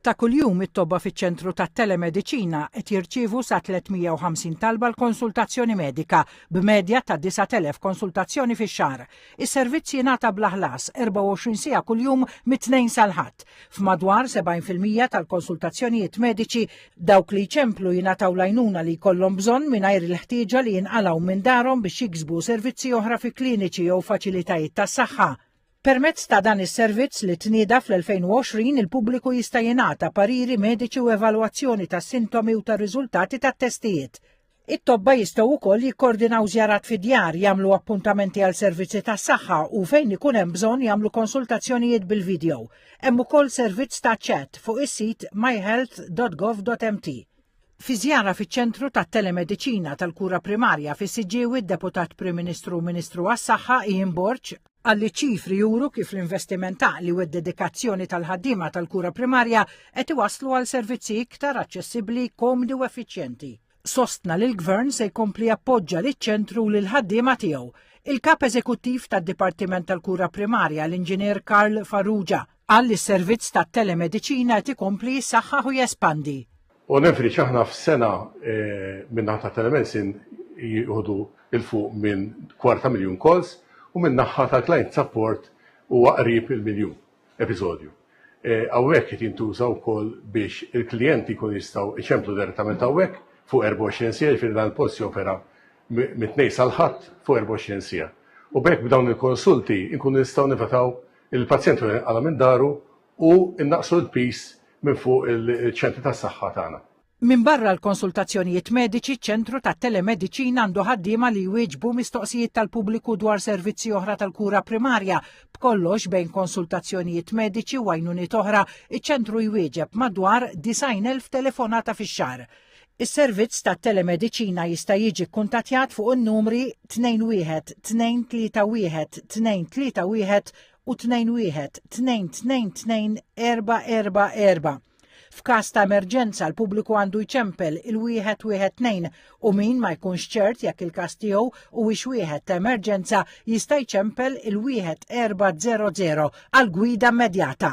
Ta' kuljum it-tobba fiċ-ċentru tat-telemediċina qed jirċievu sa 350 talba l-konsultazzjoni medika b'medja ta' 9,000 konsultazzjoni fix-xahar. Is-servizz jingħata bla ħlas 24 siegħa kuljum mit-Tnejn sal-Ħadd. F'madwar 70% tal-konsultazzjonijiet mediċi dawk li jċemplu jingħataw l-għajnuna li jkollhom bżonn mingħajr il-ħtieġa li jinqalgħu minn darhom biex jiksbu servizzi oħra fi kliniċi jew faċilitajiet tas-saħħa. Permezz ta' dan is-servizz li tnieda fl-2020 il-pubbliku jista' jingħata pariri mediċi u evalwazzjoni tas-sintomi u tar-riżultati tat-testijiet. It-tobba jistgħu wkoll jikkordinaw żjarat fid-djar, jagħmlu appuntamenti għal servizzi tas-saħħa u fejn ikun hemm bżonn jagħmlu konsultazzjonijiet bil-video. Hemm ukoll servizz ta' chat fuq is-sit myhealth.gov.mt. Fi żjara fiċ-ċentru tat-telemediċina tal-kura primarja fis-Siġġiewi d-Deputat Prim Ministru u Ministru għas-Saħħa Ian Borg qal li ċifri juru kif l-investiment għaqli u d-dedikazzjoni tal-ħaddiema tal-kura primarja qed iwasslu għal servizzi iktar aċċessibbli, komdi u effiċjenti. Sostna li l-Gvern se jkompli jappoġġa liċ-ċentru u lill-ħaddiema tiegħu. Il-Kap Eżekuttiv tad-Dipartiment tal-Kura Primarja, l-Inġinier Karl Farrugia, qal li s-servizz tat-telemediċina qed ikompli jissaħħaħ u jespandi. On average aħna f'sena min-naħa ta' telemedicine jieħdu 'l fuq minn kwarta miljun calls u min-naħa ta' client support huwa qrib il-miljun episodju. Hawnhekk qed jintuża wkoll biex il-klijenti jkunu jistgħu iċemplu direttament hawnhekk fuq 24 siegħa, jiġifieri dan il-post jopera mit-Tnejn sal-Ħadd fuq 24 siegħa. U b'hekk b'dawn il-konsulti nkunu nistgħu nevitaw il-pazjent jinqala' minn daru u nnaqqsu l-piż minn fuq il-ċentri tas-saħħa tagħna. Minbarra l-konsultazzjonijiet mediċi, ċ-ċentru tat-telemediċina għandu ħaddiema li jwieġbu mistoqsijiet tal-pubbliku dwar servizzi oħra tal-kura primarja. B'kollox bejn konsultazzjonijiet mediċi u għajnuniet oħra, iċ-ċentru jwieġeb madwar 90,000 telefonata fix-xahar. Is-servizz tat-telemediċina jista' jiġi kkuntattjat fuq in-numri 21 231 231 u 21 222 444. F'każ ta' emerġenza l-pubbliku għandu jċempel il-112 u min ma jkunx ċert jekk il-każ tiegħu huwiex wieħed ta' emerġenza jista' jċempel il-1400 għal gwida immedjata.